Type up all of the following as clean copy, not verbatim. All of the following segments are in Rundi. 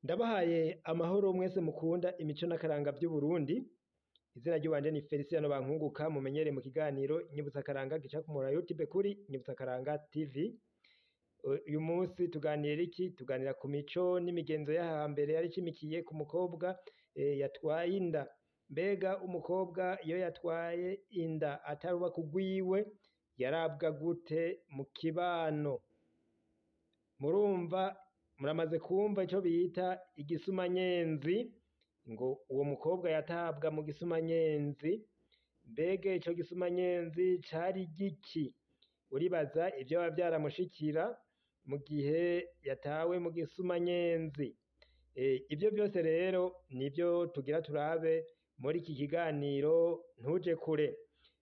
Ndabahaye amahoro mwese mukunda imico n'akaranga vy'Uburundi. Izina ry'iwanje ni Feliciano Bankunguka, mumenyereye mu kiganiro Nyibutsakaranga gica ku muhora wa YouTube kuri Nyibutsakaranga TV. Uyu munsi tuganira iki? Tuganira ku mico n'imigenzo yo hambere yari ishimikiye ku mukobwa yatwaye inda. Mbega umukobwa iyo yatwaye inda atarubaka urwiwe yarabwa gute mu kibano? Murumva, muramaze kumva ico bita igisumanyenzi, ngo uwo mukobwa yatabwa mu gisumanyenzi. Mbega ico gisumanyenzi cari giki? Uribaza ivyo biba vyaramushikira mu gihe yatawe mu gisumanyenzi. Ivyo vyose rero nivyo tugira turabe muri iki kiganiro, ntuje kure.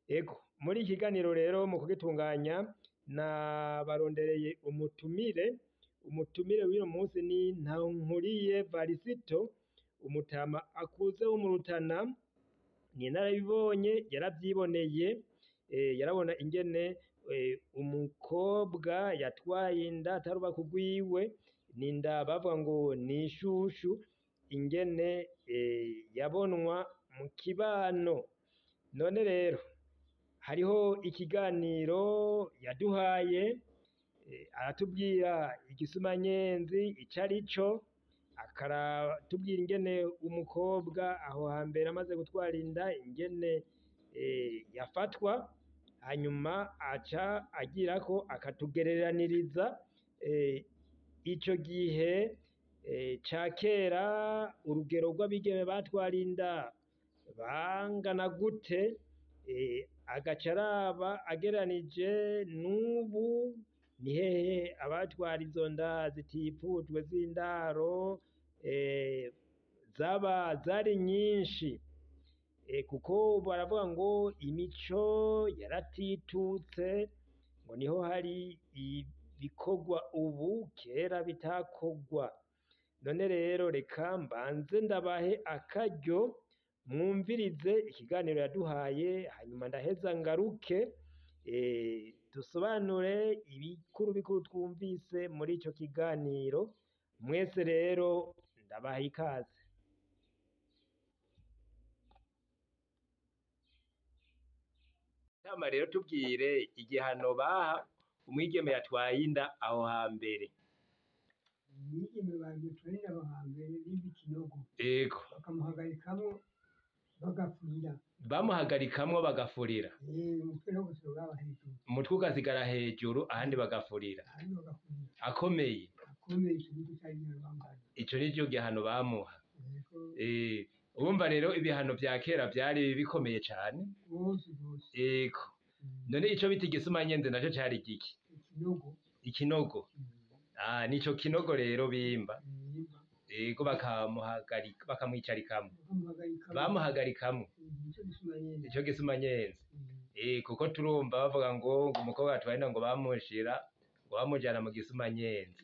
Ego, muri iki kiganiro rero mu kugitunganya nabarondereye umutumire. Umutumire w'uno munsi ni Ntahonkuriye Varisito, umutama akuze wo mu Rutana. Ni inararibonye, yaravyiboneye, yarabona ingene umukobwa yatwaye inda atarubaka urwiwe, n'inda bavuga ngo ni ishushu, ingene yabonwa mu kibano. None rero hariho ikiganiro yaduhaye, aratubwira igisumanyenzi ico arico, akaratubwira ingene umukobwa aho hambere amaze gutwara inda ingene yafatwa, hanyuma aca agirako akatugereraniriza ico gihe ca kera urugero rw'abigeme batwara inda bangana gute, agaca araba agereranije n'ubu ni hehe abatwara izo nda zitifujwe z'indaro zaba zari nyinshi, kuko baravuga ngo imico yaratitutse, ngo niho hari ibikorwa ubu kera bitakorwa. None rero reka mbanze ndabahe akaryo mwumvirize ikiganiro yaduhaye, hanyuma ndaheza ngaruke dusobanure ibikuru bikuru twumvise muri ico kiganiro. Mwese rero ndabaha ikaze. Nama rero tubwire igihano baha umwigeme yatwaye inda aho hambere. Umwigeme batwaye inda aho hambere bimba ikinogo. Ego. Bakamuhagarikamwo bagafurira. Bamuhagarikamwo bagafurira. Umutwe no gusohoka hejuru. Umutwe ugasigara hejuru ahandi bagafurira. Ahandi bagafurira. Akomeye. Akomeye, ico nico cari igihano bamuhaye. Ico nico gihano bamuha. Urumva rero ibihano vya kera vyari bikomeye cane. Gose gose. Ego. None ico bita igisumanyenzi naco cari giki? Ikinogo. Ikinogo. Ah, nico kinogo rero bimba. Ego, bakamuhagarika, bakamwicarikamwo. Bamuhagarikamwo. Ico gisumanyenzi. Kuko turumva bavuga ngo umukobwa atwaye inda ngo bamushira, ngo bamujana mu gisumanyenzi.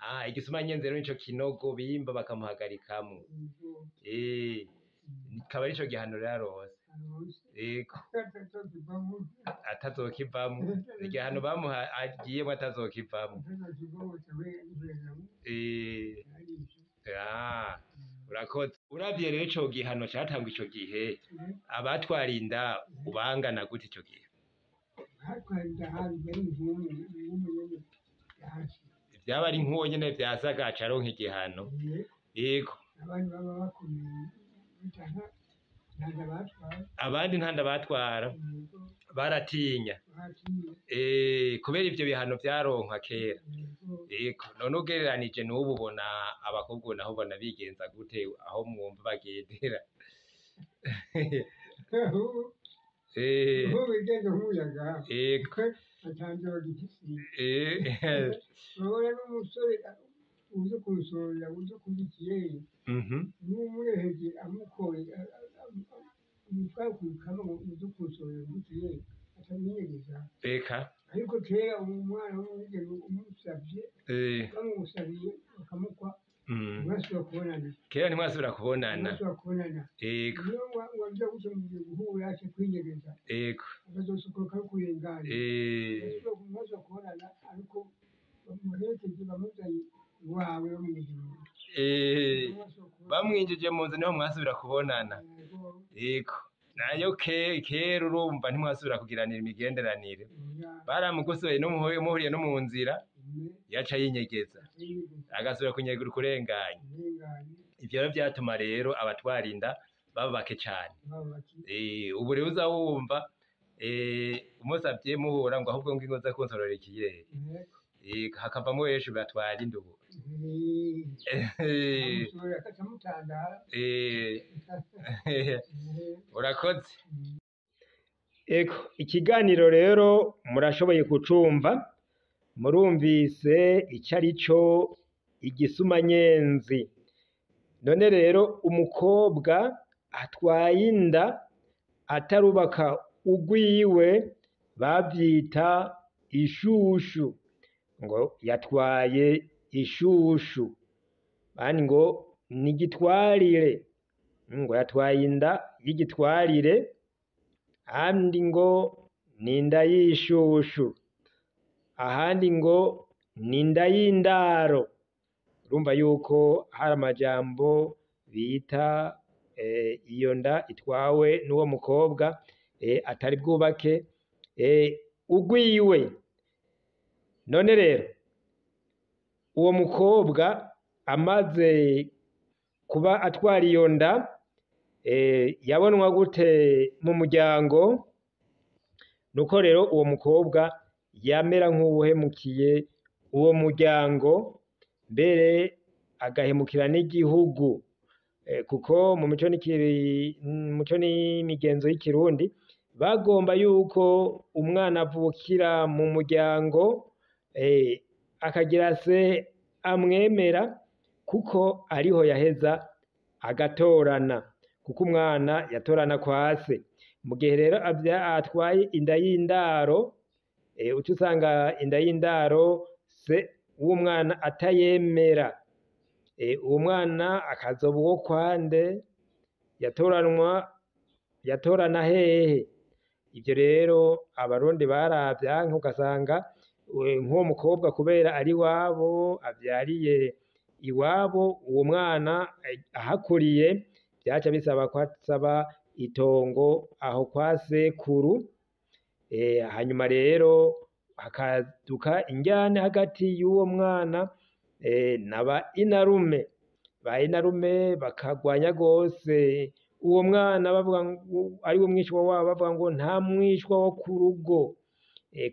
Ah, igisumanyenzi rero nico kinogo bimba bakamuhagarikamwo. Kikaba arico gihano rero aronse. Ego. Atazokivamwo. Igihano bamuha agiyemwo atazokivamwo. Ah, urakoze. Uravye rero ico gihano catangwa ico gihe, abatwara inda ubangana gute ico gihe? Batwara inda hari yari inkumi, inkumi nyene yasi. Vyaba ari nk'uwo nyene vyasa agaca aronka igihano. Yego. Abandi baba bakomeye nta batwara. Abandi nta nda batwara. Baratinya. Kubera ivyo bihano vyaronkwa kera. Yego. None ugereranije n'ubu ubona abakobwa naho ubona bigenza gute aho mwumva bagendera? Ubu bigenza nk'umuyaga. Yego. Atanze bagifise. Urabona n'umusore uze kunsorera, uze kurya ikiyeri. N'umureheje amukoye, umutware kukama ngo uze kunsorera urya ikiyeri, atamwinyegeza. Eka. Ariko kera umwana w'umwigeme umusavye, bamusabiye bakamukwa, ntimwasubira kubonana. Kera ntimwasubira kubonana. Ntimwasubira kubonana. Ego. Niyo waja gutyo mugiye guhura aca kwinyegeza. Ego. Akazosokoroka ari kurengana. Ntimwasubira kubonana ariko bamuherekeje bamuzanye iwawe bamunyegeje. Bamwinjije mu nzu niho mwasubira kubonana. Yego, nayo kera urumva ntimwasubira kugiranira imigenderanire, baramugosoye no muhuriye no mu nzira yaca yinyegeza, agasubira kunyegura ukurenganya. Ivyo rero vyatuma rero abatwara inda baba bake cane. Ubu rero uza wumva umusavye muhura ngo ahubwo ngingo uza kunsororera ikiyeri, hakavamwo benshi batwara inda ubu. Urakoze. Ego, ikiganiro rero murashoboye kucumva, murumvise ico ari co igisumanyenzi. None rero umukobwa atwaye inda atarubaka ugwiwe bavyita ishushu, ngo yatwaye ishushu, abandi ngo n'igitwarire, ngo yatwaye inda y'igitwarire, ahandi ngo n'inda y'ishushu, ahandi ngo n'inda y'indaro. Urumva yuko hari amajambo bita iyo nda itwawe n'uwo mukobwa atari bwubake ugwiwe. None rero uwo mukobwa amaze kuba atwara iyo nda, yabonwa gute mu muryango? Nuko rero uwo mukobwa yamera nk'uwuhemukiye uwo muryango, mbere agahemukira n'igihugu, kuko mu mico n'imigenzo y'ikirundi bagomba yuko umwana avukira mu muryango, akagira se amwemera, kuko ariho yaheza agatorana, kuko umwana yatorana kwa se. Mu gihe rero atwaye inda y'indaro, uca usanga inda y'indaro se w'umwana atayemera, uwo mwana akazoba uwo kwande, yatorana hehe? Ivyo rero abarundi baravyanka, ugasanga nk'uwo mukobwa kubera ari iwabo, avyariye iwabo, uwo mwana ahakuriye vyaca bisaba ko asaba itongo aho kwa sekuru. Hanyuma rero hakaduka injyane hagati y'uwo mwana na ba inarume. Ba inarume bakagwanya gose uwo mwana, bavuga ari we mwishwa wabo, bavuga ngo nta mwishwa wo ku rugo,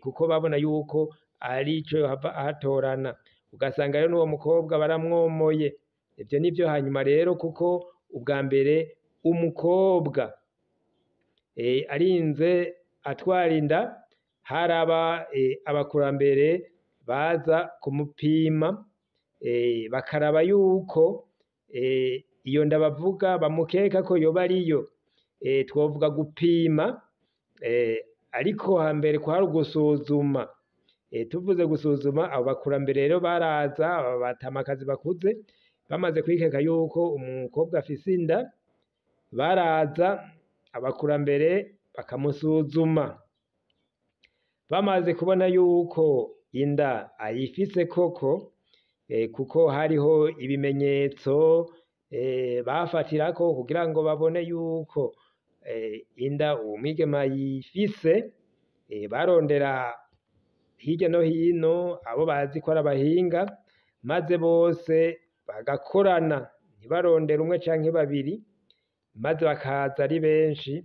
kuko babona yuko arico yohava ahatorana. Ugasanga rero n'uwo mukobwa baramwomoye. Ivyo nivyo. Hanyuma rero kuko ubwa mbere umukobwa arinze atwara inda, haraba abakurambere baza kumupima, bakaraba yuko iyo nda bavuga bamukeka ko yoba ariyo. Twovuga gupima, ariko hambere kwari ugusuzuma. Tuvuze gusuzuma, abo bakurambere rero baraza, batamakazi bakuze bamaze kwikeka yuko umukobwa afise inda, baraza abakurambere bakamusuzuma. Bamaze kubona yuko inda ayifise koko, kuko hariho ibimenyetso bafatirako kugira ngo babone yuko inda uwo mwigeme ayifise, barondera hirya no hino abo bazi ko ari abahinga, maze bose bagakorana, ntibarondere umwe canke babiri, maze bakaza ari benshi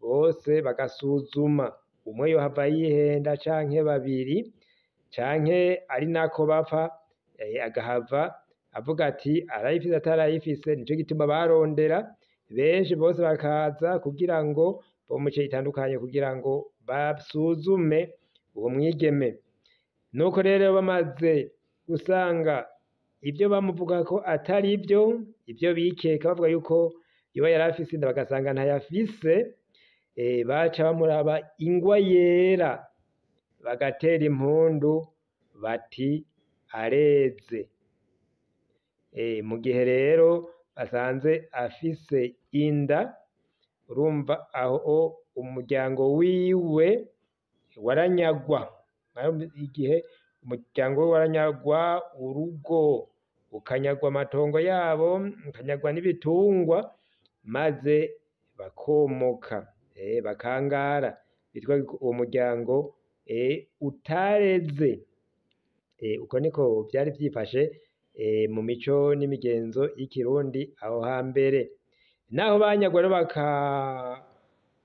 bose bagasuzuma. Umwe yohava yihenda canke babiri, canke ari nako bapfa, agahava avuga ati arayifise atarayifise. Nico gituma barondera benshi bose bakaza kugira ngo bo mu mice itandukanye, kugira ngo basuzume uwo mwigeme. Nuko rero bamaze gusanga ivyo bamuvuga ko atari ivyo, ivyo bikeka bavuga yuko yoba yarafise inda, bagasanga ntayafise, baca bamuraba ingwa yera, bagatera impundu bati areze. Mu gihe rero basanze afise inda, urumva aho umuryango wiwe waranyagwa. Igihe umuryango we waranyagwa, urugo ukanyagwa amatongo yabo, ukanyagwa n'ibitungwa, maze bakomoka, bakangara, bitwa uwo muryango utareze. Uko niko vyari vyifashe mu mico n'imigenzo y'ikirundi aho hambere. Naho banyagwa rero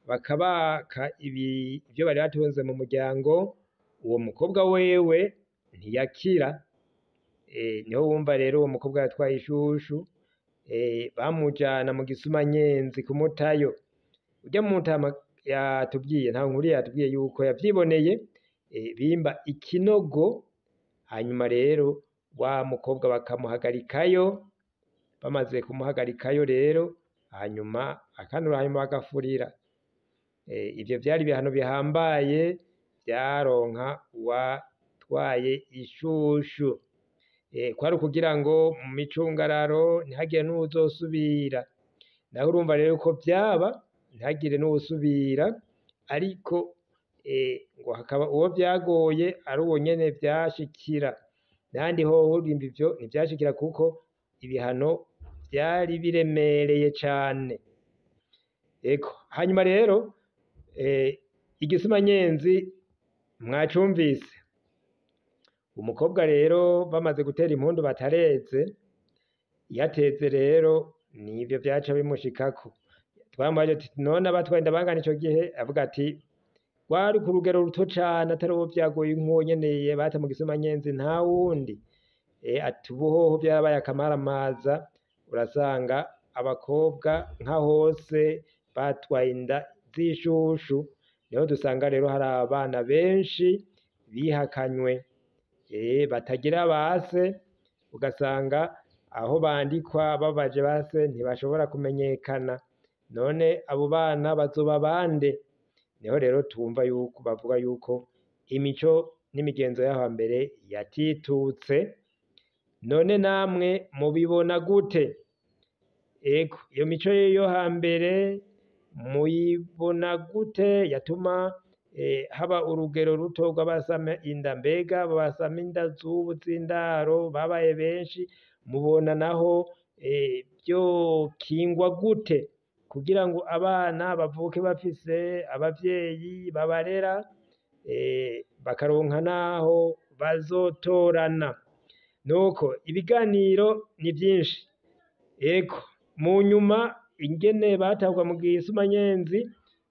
bakabaka ivyo bari batunze mu muryango, uwo mukobwa wewe ntiyakira. Niho wumva rero uwo mukobwa yatwaye ishushu, bamujana mu gisumanyenzi kumutayo. Urya mutama yatubwiye, nta nkuru yatubwiye yuko yavyiboneye, bimba ikinogo, hanyuma rero wa mukobwa bakamuhagarikayo, bamaze kumuhagarikayo rero, hanyuma akanura, hanyuma bagafurira. Ivyo vyari ibihano bihambaye vyaronka uwatwaye ishushu. Kwari ukugira ngo mu micungararo ntihagire n'uwuzosubira. Naho urumva rero ko vyaba ntihagire n'uwusubira, ariko ngo hakaba uwo vyagoye ari uwo nyene vyashikira. N'ahandi hoho urumva ivyo ntivyashikira kuko ibihano vyari biremereye cane. Ego, hanyuma rero igisumanyenzi mwacumvise. Umukobwa rero bamaze gutera impundu batareze, yateze rero nivyo vyaca bimushikako. Twamubajije tuti none abatwaye inda bangana ico gihe? Avuga ati rwari ku rugero ruto cane, atari uwo vyagoye nk'uwo nyene bata mu gisumanyenzi nta wundi. Ati ubu hoho vyarabaye akamaramaza, urasanga abakobwa nka hose batwaye inda z'ishushu. Niho dusanga rero hari abana benshi bihakanywe, batagira base, ugasanga aho bandikwa babaje base ntibashobora kumenyekana. None abo bana bazoba bande? Niho rero twumva yuko bavuga yuko imico n'imigenzo y'aho hambere yatitutse. None namwe mubibona gute? Ego, iyo mico yo hambere muyibona gute? Yatuma haba urugero ruto rw'abasama inda. Mbega basama inda z'ubu z'indaro babaye benshi, mubona naho vyokingwa gute kugira ngo abana bavuke bafise abavyeyi babarera, bakaronka naho bazotorana? Nuko ibiganiro ni vyinshi. Ego, mu nyuma ingene batabwa mu gisumanyenzi,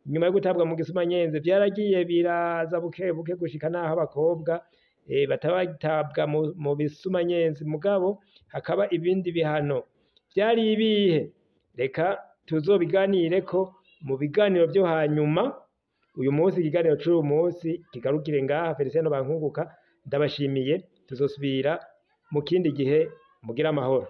nyuma yo gutabwa mu gisumanyenzi vyaragiye biraza buke buke gushika naho abakobwa batabatabwa mu bisumanyenzi, mugabo hakaba ibindi bihano. Vyari ibihe? Reka tuzobiganireko mu biganiro vyo hanyuma. Uyu munsi ikiganiro c'uyu munsi kigarukire ngaha. Felicien Bankunguka ndabashimiye, tuzosubira mu kindi gihe. Mugire amahoro.